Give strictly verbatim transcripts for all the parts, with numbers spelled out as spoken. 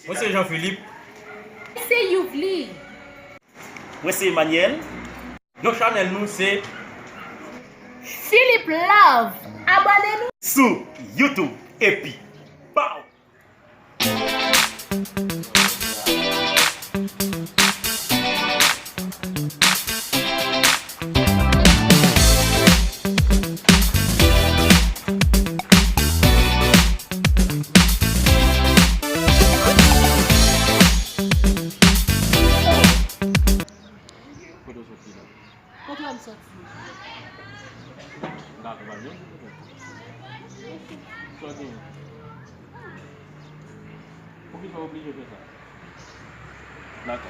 Mwen se Jean Philippe. Se Youvely. Mwen se Emmanuel. Non chanèl nou se Philippe Love. Abòne nou. Sou YouTube epi pow! Kote w soti la? Kote w m soti? M ka akonpanye w? Sa w genyen? Poukisa w oblije fè sa? Dakò.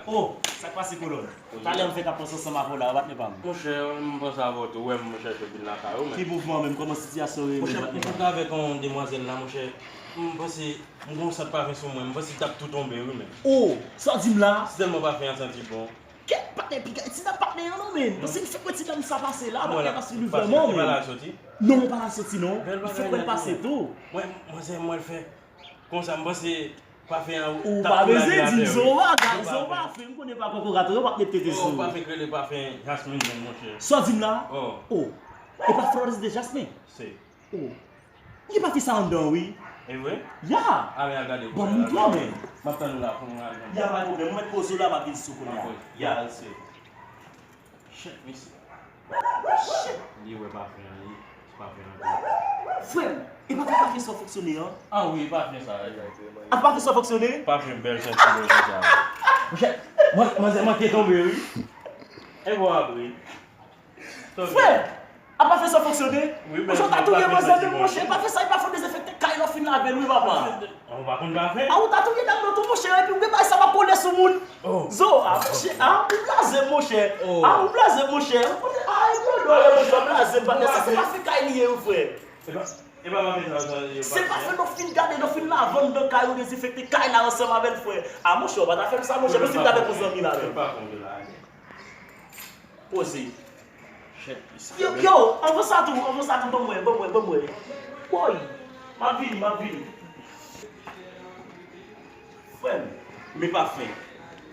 Oh, sa k pase kolòn? Talè m fèk ap panse ansanm avè w la, patnè pa m. Monchè, m panse avè w tou, ou wè m chèche vin lakay ou, men. Ki mouvman menm? Kòman sitiyasyon yo ye menm, Monchè, patnè m pa m? t avèk yon demwazèl la, monchè. M panse, m gen yon sant pafen sou mwen, m panse l t ap tou tonbe, wi, men. Oh, sa w di m la? Se tèlman pafen an santi bon. Kèt patnè piga, ti dam patnè an non, men. Paske m fèk wè ti dam sa pase la, Mwen patnè la, pase li pase, vrèman, e pa men. la soti. Non, e pa la soti, non. Bèl M fèk bagay wè l nèt, pase wi. Tou. Mwen, mwen, se mwen l fè. Konsa, m panse pafen an Ou t ap pa tou bezwen lage di m, avè Zo w. bagay, Ou pa Zo fè. Pafen, m konnen pa kokorat, yo p ap met tete Oh, sou ou. Pafen k rele pafen Jasmine menm, monchè. Sa w di m la? Oh, Oh. E pa Flores de Jasmine? se. Oh. Li pa fè sa anndan, wi. E vre? Ya. A, men al gade. Bon, moutre w, men. M ap tann ou la, pou nou al. Ya, pa gen pwoblèm. Mwen mèt poze w la, m ap vin sou kounye a. Dakò. Ya, se. Chèk, mesye. Shit. Li wè pafen an, li. Pafen an. Frè m, e pa fè pafen sa w fonksyone an? Ah wi, pafen sa. A pa fè sa w fonksyone? Pafen bèl santi bon konsa. Monchè, mwen, mwen, mwen te tonbe, wi. E bon, apre. Frè, a pa fè sa w fonksyone? Wi, Monchè, w ta touye manzè menm, monchè, pa fè sa, e pa fè w dezenfekte kay la w fin lave l, wi, papa. Ou pa konn pafen? A, ou ta touye dam nan tou, monchè, epi w gen bagay sa m ap kole sou moun. Oh. Zo, a, monchè, a, ou blaze m, monchè. Oh. A, ou blaze m, monchè. Ou konnen, a, e blodò, monchè, w blaze m, patnè. Sa se pa fè kay li ye, wi, frè. E pa, e pa pafen sa, sa, yo Se pa pa fè lè w fin gade, lè w fin lave anndan kay ou, dezenfekte kay la ansanm avè l, frè. A, monchè, w pa ta fè m sa, monchè, menm si m t avèk yon zanmi la, menm. Pa konn la. Poze. Chèk, mesye. Yo, yo, anvan sa tou, anvan sa tou, ban mwen, ban mwen, ban mwen. Woy, m ap vini, m ap vini. Frè m, men pafen.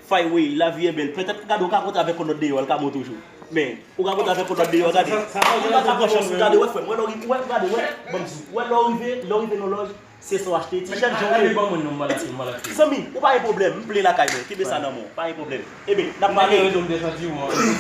Fay, wi, lavi e bèl. Petèt, gade, ou ka kontre avèk yon lòt deyò, l ka bon toujou. Men, ou ka kontre avèk yon lòt deyò, gade. Ou pa ka pran chans, gade, wè, frè m, wè, lè w ri-, wè, gade, wè, ban m di, wè, lè w rive, lè w rive nan lòj, se sa w achte. Ti jèn jan w ye. Zanmi, ou pa gen pwoblèm, m plen lakay mwen, kenbe sa nan men w, pa gen pwoblèm. Ebyen, n ap pale. Rezon m te santi w.